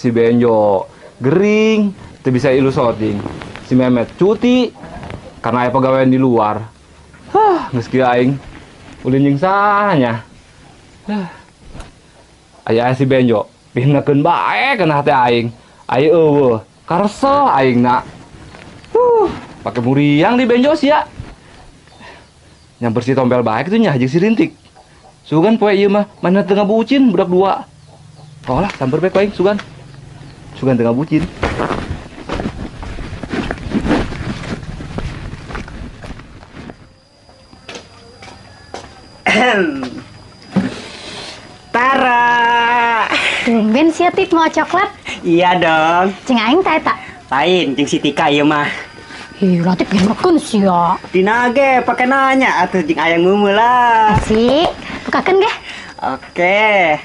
Si Benjo gering, teu bisa ilu syuting. Si Memet cuti karena aya pegawaian di luar. Hah, geus kieu aing ulin jeung saha nya. Aya si Benjo, pinekeun bae kana hate aing. Aing eueuh, karesel aing na. Pake muriang di Benjo sia. Nyamper si tompel bae kitu nya jeung si Rintik. Sugan poe ieu mah mana teu ngabucin budak dua. Oh lah, samper bae ku aing sugan. Sugan teu ngabucin. Tara. Tumben sia Tip mau coklat? Iya dong. Cing aing teh eta. Lain jeung si Tika ieu mah. Ih, Latif gemekeun sia. Dina ge pake nanya atuh jeung ayang mumu lah. Asik, bukakeun ge. Oke.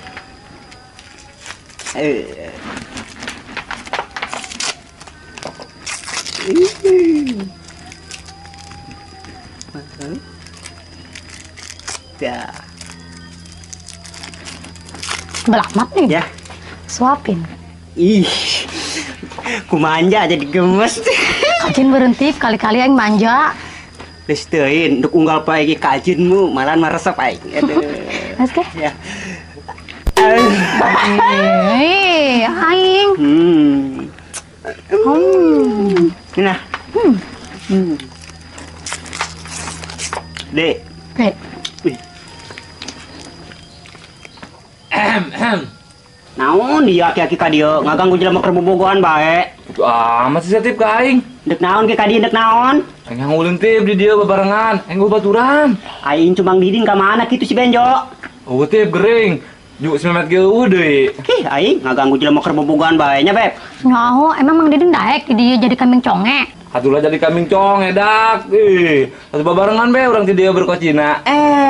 Dah. Belamat nih. Ya. Suapin. Ih. Kumanja jadi gemes. Kajin berhenti kali-kali aing manja. Geus teuing nduk unggal poe iki kajinmu malan mah resep aing. Aduh. Mas ke? Ya. Aing. Nah. Dek. Dek. Naon dia aki-aki ka dieu ngaganggu jelema keur bobogohan bae. Ah, masih Tip ka aing. Dek naon ke ka dieu dek naon? Aing ngulin Tip di dieu babarengan, aing baturan. Aing cuma Didin ka mana kitu si Benjo? Oh, Tip gering. Juk si Memet ge eueuh deui. Ih, aing ngaganggu jelema keur bobogohan bae nya, Beb. Nyaho, emang Mang Didin daek di dieu jadi kambing conge. Atulah jadi kambing conge dak. Ih, atuh babarengan be urang ti dieu berkocina.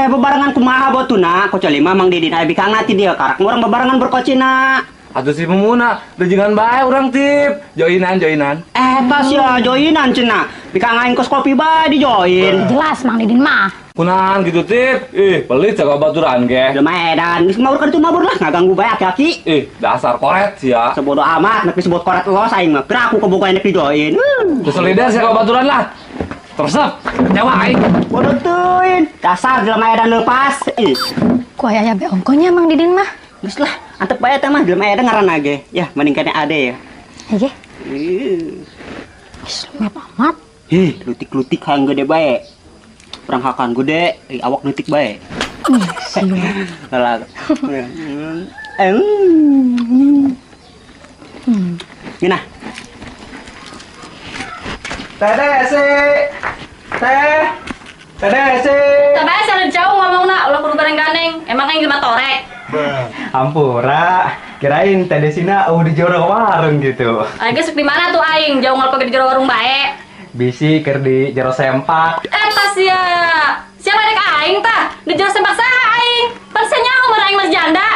Bebarengan kumaha botuna? Kocoli mah Mang Didin aya bikangna ti dieu karak urang bebarengan berkocina. Atuh si Mumuna, dejengan bae urang Tip. Joinan, joinan. Tas ya joinan cenah. Bikang aing kos kopi bae dijoin. Jelas Mang Didin mah. Kunaon gitu Tip? Ih, pelit jaga baturan ge. Jelema edan, geus mabur ka ditu mabur lah, ngaganggu bae aki-aki. Ih, dasar koret sia. Sebodoh amat, nek disebut koret los aing mah. Geura aku kebogohan nek dijoin. Geus lider sia baturan lah. Tersep, kecewa aing. Bodoh teuing, dasar jelema edan leupas. Ih. Ku aya be ongkonya Mang Didin mah. Geus lah, antep bae eta mah jelema edan ngaranna ge. Ya, mending kene ade ya. Hege. Ih. Geus lengep amat. Ih, lutik-lutik hayang gede bae. Urang hakan gede, awak leutik bae. Lah. Gina. Teh Desi. Teh. Teh Desi. Teh Desi jauh ngomongna, ulah kudu bareng ganeng. Emang aing jelema torek. Ampura, kirain Teh Desina eueuh di jero warung gitu. Aing geus di mana tuh aing? Jauh ngalpake di jero warung bae. Bisi keur di jero sempak. Eta sia. Siapa rek aing tah? Di jero sempak saha aing? Pan sia nyaho mun aing mas janda.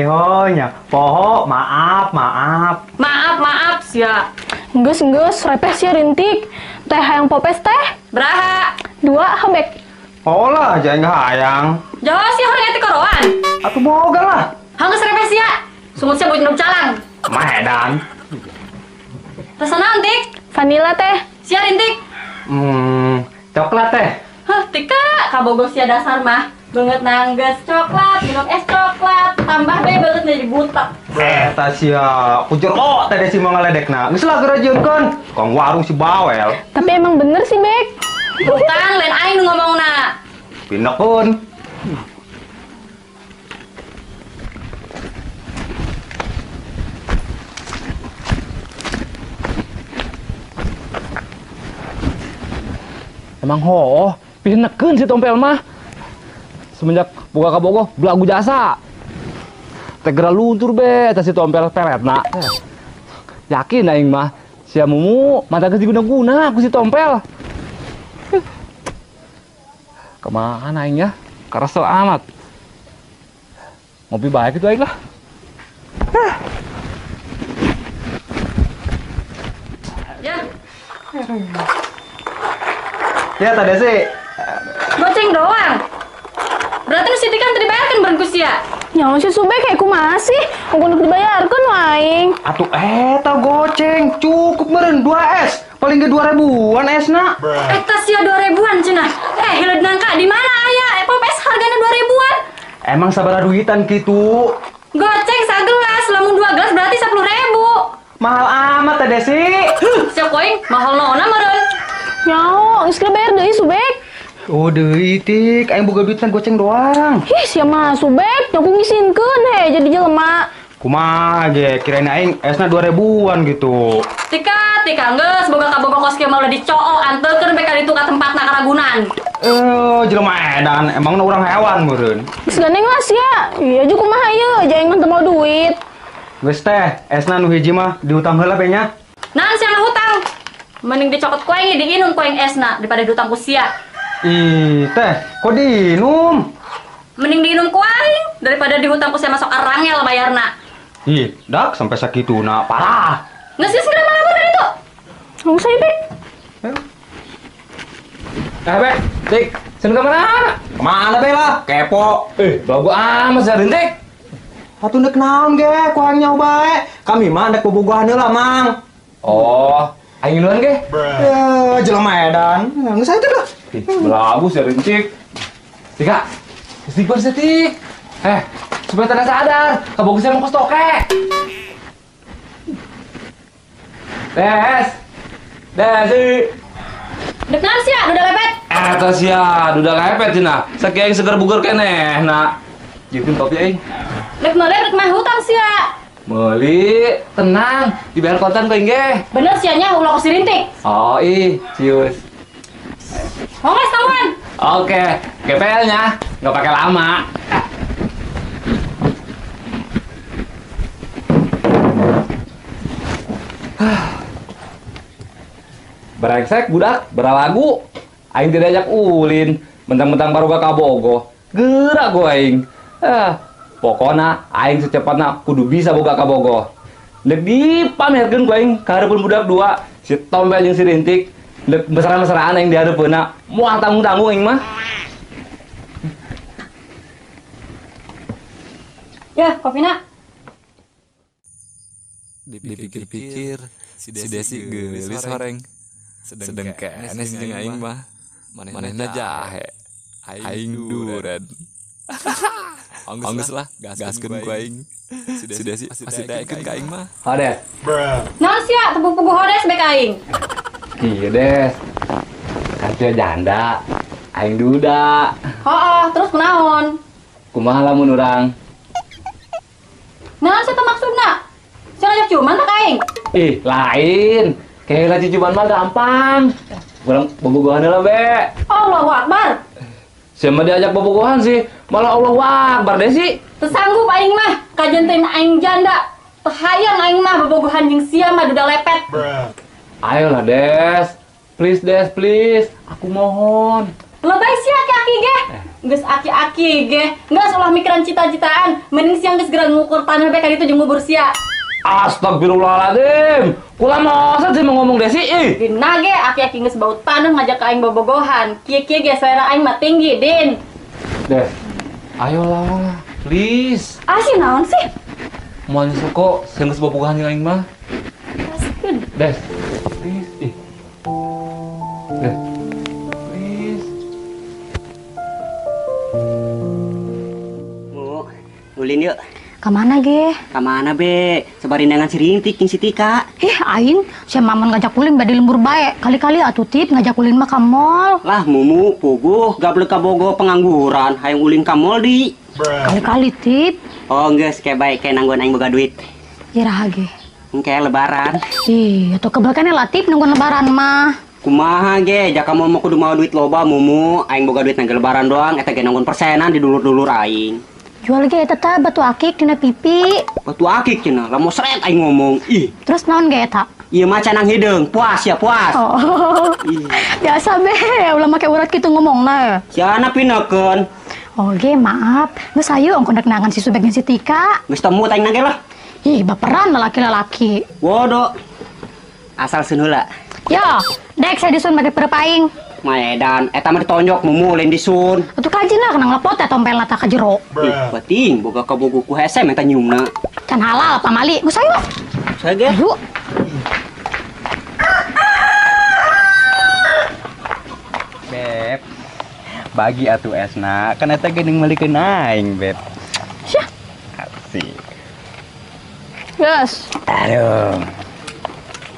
Ho nya. Poho, maaf, maaf. Maaf, maaf sia. Geus geus repeh sia Rintik. Teh hayang popes teh? Beraha? 2 hambek. Oh lah, jangan hayang. Jauh sia horeng eti koroan. Atuh boga lah. Hang geus repeh sia. Sungut sia bojong calang. Maedan. Rasa naon, Tik? Vanila teh. Sia Rintik. Coklat teh. Hah, Tika, kabogoh sia dasar mah. Banget nangges coklat, minum es coklat, tambah be banget jadi buta. Eta sia, ku jero teh Desi mah ngaledekna. Geus lah geura jieunkeun. Kong warung si bawel. Tapi emang bener sih, Bek. Bukan, lain aing nu ngomongna. Pinekeun. Emang hooh, pinekeun si tompel mah. Semenjak buka kabogoh, belagu jasa. Teh geura luntur be, eta si tompel peletna. Yakin aing mah, sia Mumu mata geus diguna-guna ku si tompel. Kemana aing ya? Karesel amat. Ngopi baik itu aing lah. Ya. Ya, tadi sih. Goceng doang. Berarti nu si Tika teu dibayarkeun beureun ku sia. Nyawa si Subek kayak kumaha sih? Ongko dibayarkeun aing. Atuh eta goceng, cukup meureun 2 es. Paling ge 2000-an esna. Eta sia 2000-an cenah. Hileud nangka di mana aya? Pop es hargana 2000-an. Emang sabaraha duitan kitu? Goceng sagelas, lamun 2 gelas berarti 10.000. Mahal amat teh Desi. Siap koing, mahal naonna meureun. Nyaho, geus bayar deui Subek. Oh deui tik, aing boga duitan goceng doang. Ih, sia mah Subek, nyaku ngisinkeun he jadi jelema. Kumaha ge, kirain aing esna 2000-an gitu. Tika, tika geus boga kabogo kos kieu mah ulah dicoo anteukeun be ka ditu ka tempatna karagunan. Jelema edan, emangna urang hewan meureun. Geus gandeng lah sia. Iya ju kumaha ieu, jaing mah teu mau duit. Geus teh, esna nu hiji mah diutang heula be nya. Naon sia hutang? Mending dicokot ku aing diinum ku aing esna daripada diutang ku sia. Ih, teh, kok diinum? Mending diinum ku aing daripada dihutang ku sia masuk arangel bayarna. Ih, dak sampai sakituna parah. Geus geus geura malabur ka ditu. Tunggu saya, Bek. Bek, Tik, sen ka mana? Kemana be lah? Kepo. Bagus amat sia Rintik. Atuh ndek naon ge, ku aing nyaho bae. Kami mah ndek bobogohan heula, Mang. Oh, aing duluan ge. Jelema edan. Geus aya teh lah. Belagu sih Rintik. Tika, istighfar sih Tik. Supaya tidak sadar, kabogo saya mau kos toke. Des, Desi. Dek naon sia, duda lepet. Eta sia, duda lepet cenah. Sakieu aing seger buger keneh, na. Jieun kopi aing. Dek meuli dek mah hutang sia. Meuli, tenang, dibayar kontan ku aing ge. Bener sia nya ulah ku si Rintik. Oh ih, cius. Ongles tangguhan. Oke, GPL-nya nggak pakai lama. Brengsek budak, beralagu. Aing tidak ajak ulin, mentang-mentang baru gak kabogo. Gerak gua aing. Pokona aing secepatna kudu bisa boga kabogo. Nek dipamerkeun ku aing ka hareupeun budak dua, si Tombel jeung si Rintik. Nek mesra-mesraan aing di hareupeunna, moal tanggung-tanggung aing mah. Ya, kopina. Dipikir-pikir si Desi geulis horeng. Sedeng kenes jeung aing mah. Manehna jahe. Aing duren. Anggeus lah, gaskeun ku aing. Si Desi pasti daekeun ka aing mah. Hodes. Naon sia teu puguh hodes be ka aing? Iya, Des. Kan sia janda, aing duda. Heeh, terus kunaon? Kumaha lamun urang? Naon sia teh maksudna? Sia ngajak ciuman tah ka aing? Ih, lain. Kayak ciuman mah gampang. Urang bobogohan heula be. Allahu Akbar. Sia mah diajak bobogohan sih, malah Allahu Akbar Desi. Teu sanggup aing mah, kajentin aing janda. Teu hayang aing mah bobogohan jeung sia mah duda lepet. Ayolah Des, please Des, please, aku mohon. Lebay sia aki-aki ge, geus aki-aki ge, geus ulah mikiran cita-citaan, mending sia geus geura ngukur tanah be ka ditu jeung ngubur sia. Astagfirullahaladzim, kula masa sih mau ngomong Desi ih. Dina ge aki-aki geus bau tanah ngajak ka aing bobogohan, kieu-kieu ge selera aing mah tinggi, Din. Des, ayolah, please. Ah sih naon sih? Moal nyesel kok sia geus bobogohan jeung aing mah. Des. Please, ih. Des, please. Bu, ulin yuk. Kemana ge? Kemana be? Sebarindangan si Rintik jeung si Tika. Ih, aing sia mamon ngajak ulin bade lembur bae. Kali-kali atuh Tip ngajak ulin mah ka mall. Lah mumu puguh gablek kabogo pengangguran hayang ulin ka mall di. Kali-kali Tip. Oh geus kayak bae kayak nangguan aing boga duit. Iraha ge. Kayak lebaran. Ih, atuh kebelakangnya Latif nungguan lebaran mah. Kumaha ge, jaka mau kudu mau duit loba mumu, aing boga duit nangge lebaran doang, eta ge nanggun persenan di dulur-dulur aing. Jual ge eta tah batu akik dina pipi. Batu akik cenah, lamun seret aing ngomong. Ih. Terus naon ge eta? Ieu mah canang hideung, puas ya puas. Oh. Ih. Biasa be, ulah make urat kitu ngomongna. Siana pinakeun. Oh ge, maaf. Geus hayu ongkon rek nangan si Subek jeung si Tika. Geus temu aing nage lah. Ih, baperan lelaki-lelaki. Wodo. Asal seun heula. Yo, dek saya disun make perep aing. Maedan, eta mah ditonjok Mumu lain disun. Atuh kaji lah kena ngelepot ya tompel lata ka jero. Ih, bating boga kabogoh ku hese menta nyiumna. Can halal pamali. Geus ayo. Saya ge. Ayo. Beb. Bagi atuh esna, kan eta geuning meulikeun aing, Beb. Syah. Asik. Geus. Aduh.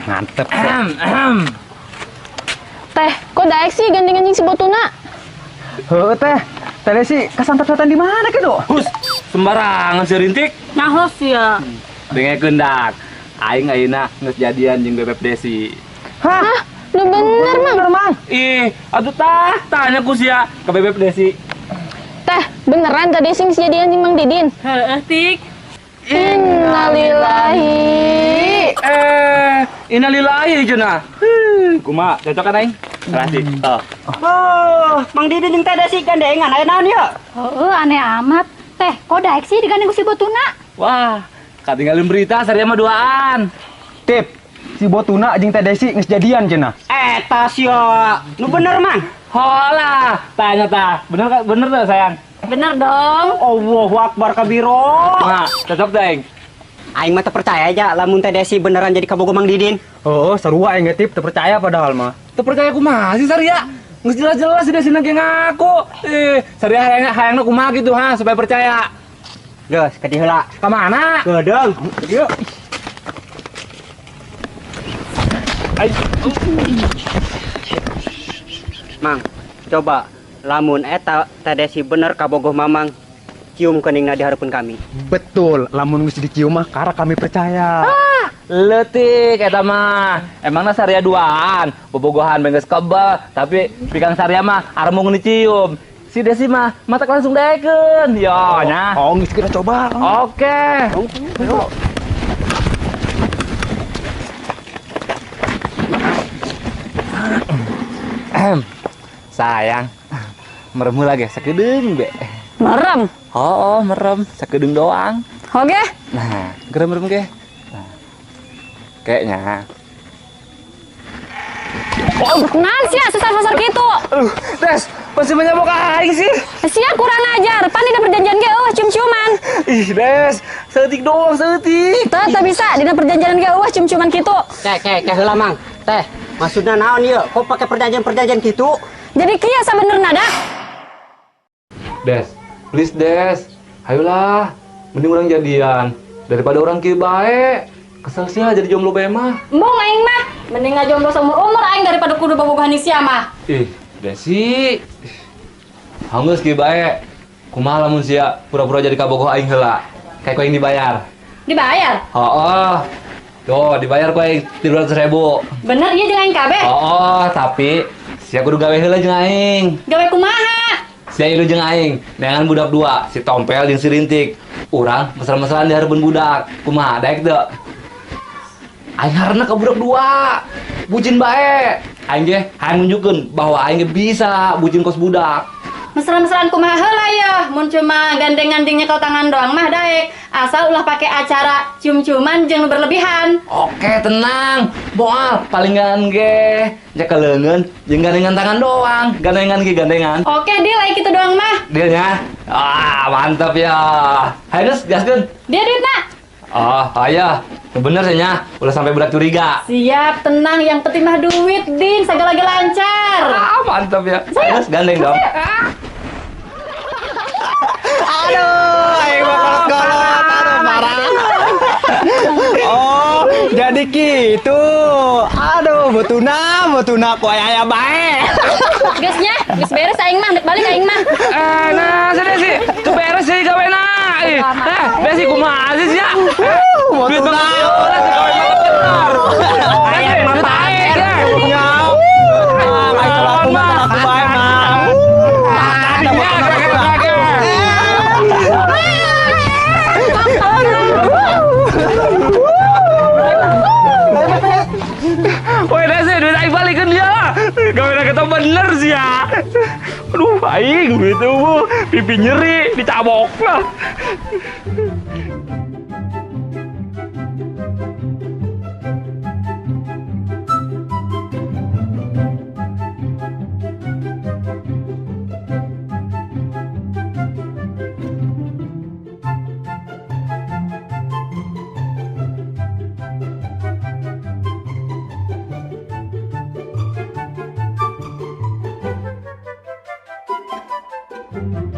Mantep. Teh, kok daek sih gandengan jeung si Botuna? Heuh teh, teh Desi kasantap-santan di mana kitu? Hus, sembarangan si Rintik. Nyaho sia. Dengekeun dak. Aing ayeuna geus jadian jeung Bebeb Desi. Hah? Nu bener, Mang. Bener, Mang. Ih, atuh tah, tanya ku sia ke Bebeb Desi. Teh, beneran tadi Desi geus jadian jeung Mang Didin? Heeh, Tik. Innalillahi. Innalillahi cenah. Kumaha, cocok kan aing? Kasih. Oh. Oh, Mang Didin jeung Teh Desi gandengan aya naon ieu? Heeh, aneh amat. Teh, kok daek sih digandeng ku si Botuna? Wah, katinggalin berita saria mah duaan. Tip, si Botuna jeung Teh Desi geus jadian cenah. Eta sia. Nu bener, Mang? Holah, tanya tah. Bener bener tuh sayang? Bener dong. Allahu Akbar kabiro. Nah, cocok teh aing. Aing mah teu percaya aja lamun Teh Desi beneran jadi kabogoh Mang Didin. Oh, sarua aing ge Tip, teu percaya padahal mah. Teu percaya kumaha sih saria? Geus jelas-jelas si Desi ge ngaku. Saria hayangna kumaha gitu ha supaya percaya. Geus, ka dieu heula. Ka mana? Gedeung. Ieu. Ai. Mang, coba lamun eta Teh Desi bener kabogoh Mamang, cium keningna di hareupeun kami. Betul, lamun geus dicium mah kara kami percaya. Ah, leutik eta mah. Emangna saria duaan, bobogohan bae geus kebel, tapi pikang saria mah armung dicium. Si Desi mah matak langsung daekeun. Yo nya. Oh, geus kita coba. Oke. Ayo. Sayang, merem lagi sakedeung be. Merem? Oh, merem sakedeung doang. Oke. Nah, gerem merem ge. Nah. Kayaknya. Oh, naon sia sesar-sesar kitu? Aduh, Des, masih menyabok aing sih. Sia kurang ajar, pan dina perjanjian ge eueuh cium-ciuman. Ih, Des, saeutik doang, saeutik. Teu teu bisa, dina perjanjian ge eueuh cium-ciuman kitu. Teh, teh heula Mang. Teh, maksudna naon ieu? Kok pakai perjanjian-perjanjian kitu? Jadi kieu sabenerna dah. Des, please Des. Ayolah, mending orang jadian daripada orang kieu bae. Kesel sia jadi jomblo bae mah. Embung aing mah, mending ngajomblo seumur-umur aing daripada kudu bobogohan sia mah. Ih, Desi. Hanggeus kieu bae. Kumaha lamun sia pura-pura jadi kabogoh aing heula. Kayak ku aing dibayar. Dibayar? Heeh. Tuh, dibayar ku aing 300.000. Bener ieu jeung aing kabeh? Heeh, tapi sia kudu gawe heula jeung aing. Gawe kumaha? Sia ilu jeung aing, neangan budak dua, si Tompel jeung si Rintik. Urang mesra-mesraan di hareupeun budak. Kumaha daek teu? Aing harena ka budak dua. Bucin bae. Aing ge hayang nunjukkeun bahwa aing ge bisa bucin kos budak. Mesra-mesraan kumaha heula ya? Mun cuma gandengan jeung nyekel tangan doang mah daek. Asal ulah pakai acara cium-ciuman jeung berlebihan. Oke, tenang. Moal palingan ge nyekel leungeun jeung gandengan tangan doang. Gandengan ge gandengan. Oke, deal aya kitu doang mah. Dealnya? Ah, mantap ya. Hayu geus, gaskeun. Dia duitna. Oh, aya. Bener sih nya, ulah sampai budak curiga. Siap, tenang. Yang penting mah duit, Din. Segala lagi lancar. Ah, mantap ya. Ayo, gandeng dong. Aduh, aing mah kolot-kolot. Aduh, parah. Oh, jadi gitu. Aduh, betuna ku aya bae. Geus nya, geus beres aing mah, balik aing mah. Nah, sedih sih. Tuh beres sih gawena. Desi kumaha sih sia? Betuna. Aing mah pamer. Aing mah bae mah. Woi Desi, duit aing balikeun dia lah. Gawena kita bener sih ya. Aduh, aing duit eueuh, pipi nyeri, dicabok lah. Bye.